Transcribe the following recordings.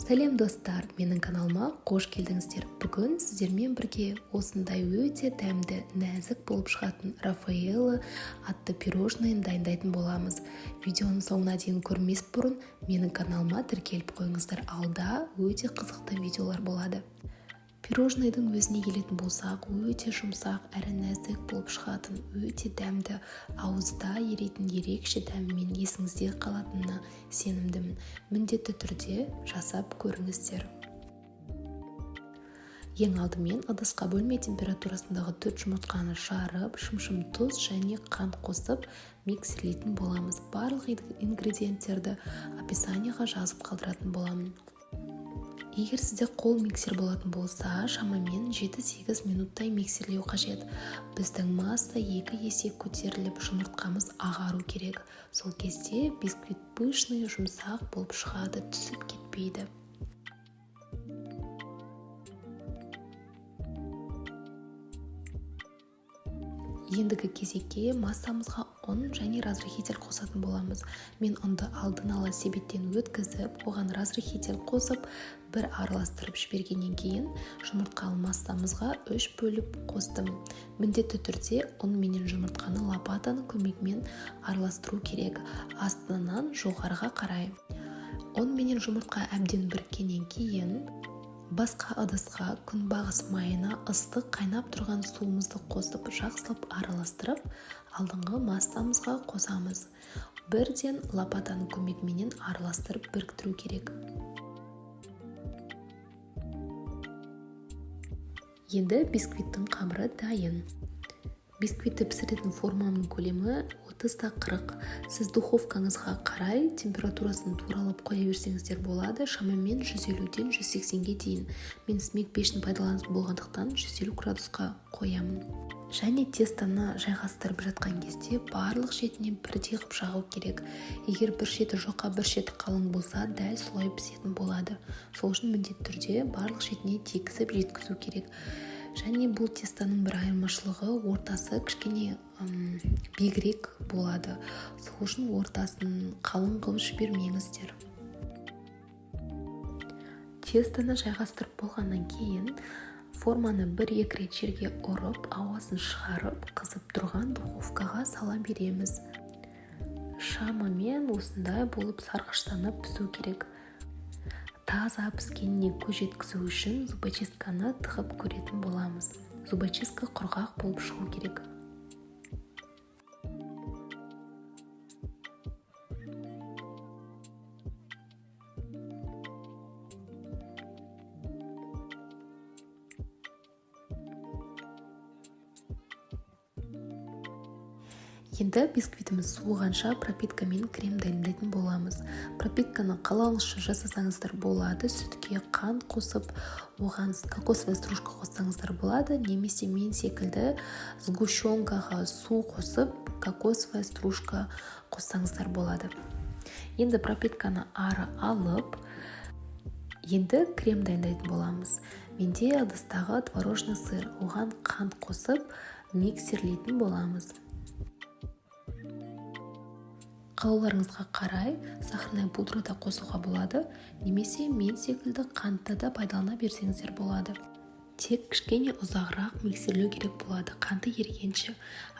Сәлем, достар! Менің каналыма қош келдіңіздер! Бүгін сіздермен бірге осындай өте дәмді, нәзік болып шығатын Рафаэлло атты пирожныйын дайындайтын боламыз. Видеоның соңына дейін көрмес бұрын менің каналыма тіркеліп қойыңыздар, алда өте қызықты видеолар болады. Пирожныйдың өзіне келетін болсақ, өте жұмсақ әрі нәзік болып шығатын, өте дәмді, ауызда еритін ерекше дәмімен есіңізде қалатынына сенімдімін. Міндетті түрде жасап көріңіздер. Ең алдымен ыдысқа бөлме температурасындағы 4 жұмыртқаны жарып, шымшым тұз және қант қосып миксерлейтін боламыз. Барлық ингредиенттерді описанияға жазып қалдыратын боламын. Егер сізде қол миксер болатын болса, шамамен 7-8 минуттай миксерлеу қажет. Біздің масса 2 есе көтеріліп, жұмыртқамыз ағару керек. Сол кезде бисквит пышный, жұмсақ болып шығады, түсіп кетпейді. Ендігі кезекке массамызға ұн және разрыхитель қосатын боламыз. Мен ұнды алдын ала себеттен өткізіп, оған разрыхитель қосып, бір араластырып жібергеннен кейін жұмыртқалы массамызға 3 бөліп қостым. Міндетті түрде ұн менен жұмыртқаны лопатаның көмегімен араластыру керек, астынан жоғарыға қарай. Ұн менен жұмыртқа әбден біріккеннен кейін басқа ыдысқа күнбағыс майына ыстық қайнап тұрған суымызды қосып, жақсылап араластырып, алдыңғы массамызға қосамыз. Бірден лопатаның көмегіменен араластырып біріктіру керек. Енді бисквиттің қамыры дайын. Бисквитті пісіретін формамның көлемі 30 да 40. Сіз духовкаңызға қарай температурасын туралап қоя берсеңіздер болады, шамамен 150-ден 180-ге дейін. Мен смек пешін пайдаланып болғандықтан, 150 градусқа қоямын. Және тестоны жайғастырып жатқан кезде барлық шетіне бірдей қылып жағу керек. Егер бір шеті жұқа, бір шеті қалың болса, дәл солай пісетін болады. Сол үшін міндетті түрде барлық шетіне тигізіп жеткізу керек. Және бұл тестоның бір айырмашылығы: ортасы кішкене биігірек болады. Сол үшін ортасын қалың қылып жібермеңіздер. Тестоны жайғастырып болғаннан кейін форманы бір-екі рет жерге ұрып, ауасын шығарып, қызып тұрған духовкаға сала береміз. Шамамен осындай болып сарғыштанып пісу керек. Таза піскеніне көз жеткізу үшін зубочистканы тығып көретін боламыз. Зубочистка құрғақ болып шығу керек. Енді бисквитіміз суығанша пропитка мен крем дайындайтын боламыз. Пропитканы қалауыңызша жасасаңыздар болады: сүтке қант қосып, оған кокосовая стружка қоссаңыздар болады немесе мен секілді сгущенкаға су қосып, кокосовая стружка қоссаңыздар болады. Енді пропитканы ары алып, енді крем дайындайтын боламыз. Менде ыдыстағы творожный сыр, оған қант қосып, миксерлейтін боламыз. Қалауларыңызға қарай сахарная пудра да қосуға болады немесе мен секілді қантты да пайдалана берсеңіздер болады. Тек кішкене ұзағырақ миксерлеу керек болады, қанты ерігенше.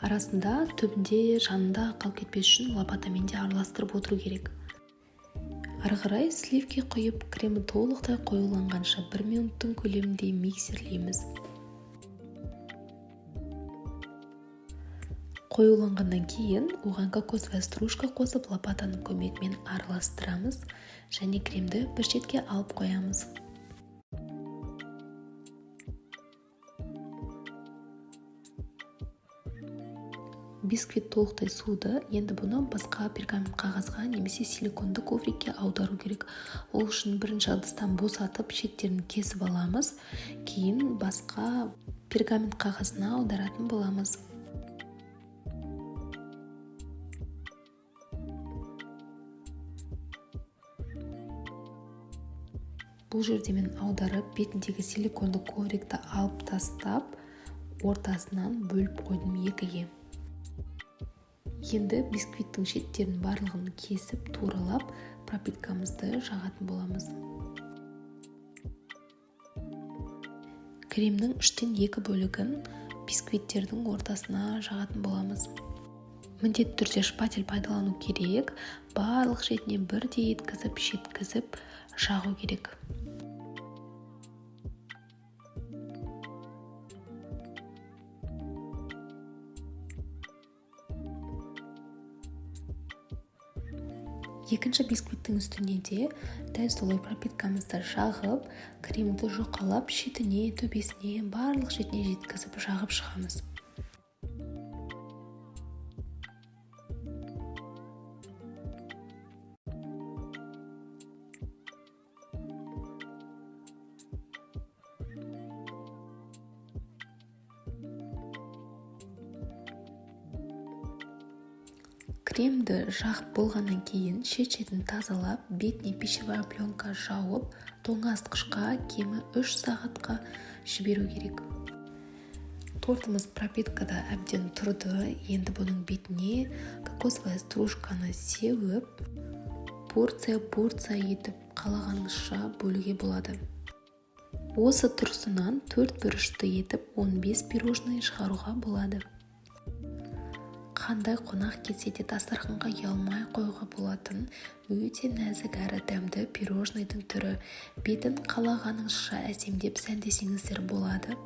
Арасында түбінде, жанында қалып кетпес үшін лопатамен де араластырып отыру керек. Ары қарай сливки құйып, кремі толықтай қоюланғанша бір минуттың көлемінде миксерлейміз. Қоюланғаннан кейін оған кокосовая стружка қосып, лопатаның көмегімен араластырамыз және кремді бір шетке алып қоямыз. Бисквит толықтай суыды. Енді бұны басқа пергамент қағазға немесе силиконды коврикке аудару керек. Ол үшін бірінші ыдыстан босатып, шеттерін кесіп аламыз, кейін басқа пергамент қағазына аударатын боламыз. Бұл жерде мен аударып, бетіндегі силиконды коврикті алып тастап, ортасынан бөліп қойдым екіге. Енді бисквиттің шеттерін барлығын кесіп, туралап, пропиткамызды жағатын боламыз. Кремнің 2/3 бөлігін бисквиттердің ортасына жағатын боламыз. Міндетті түрде шпатель пайдалану керек. Барлық шетіне бірдей еткізіп, жеткізіп жағу керек. Екінші бисквиттің үстіне де дәл солай пропиткамызды жағып, кремді жұқалап, шетіне, төбесіне, барлық шетіне жеткізіп жағып шығамыз. Кремді жағып болғаннан кейін шет-шетін тазалап, бетіне пищевая пленка жауып, тоңазытқышқа кемі 3 сағатқа жіберу керек. Тортымыз пропиткада әбден тұрды. Енді бұның бетіне кокосовая стружканы сеуіп, порция-порция етіп қалағаныңызша бөлуге болады. Осы тұрысынан 4 бұрышты етіп 15 пирожный шығаруға болады. Қандай қонақ келсе де дастарханға ұялмай қоюға болатын өте нәзік әрі дәмді пирожныйдың түрі. Бетін қалағаныңызша әсемдеп сәндесеңіздер болады.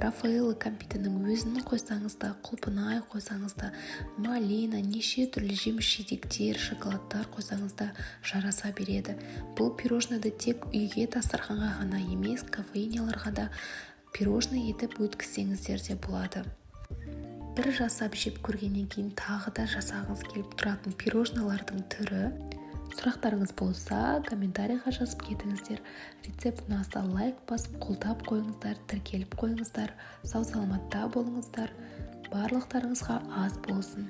Рафаэлло кәмпитінің өзін қойсаңыз да, құлпынай қойсаңыз да, малина, неше түрлі жеміс-жидектер, шоколадтар қойсаңыз да жараса береді. Бұл пирожныйды тек үйге дастарханға ғана емес, кофейняларға да пирожный етіп өткізсеңіздер де болады. Бір жасап жеп көргеннен кейін тағы да жасағыңыз келіп тұратын пирожныйлардың түрі. Сұрақтарыңыз болса, комментарийға жазып кетіңіздер. Рецепт ұнаса лайк басып қолдап қойыңыздар, тіркеліп қойыңыздар. Сау саламатта болыңыздар. Барлықтарыңызға ас болсын.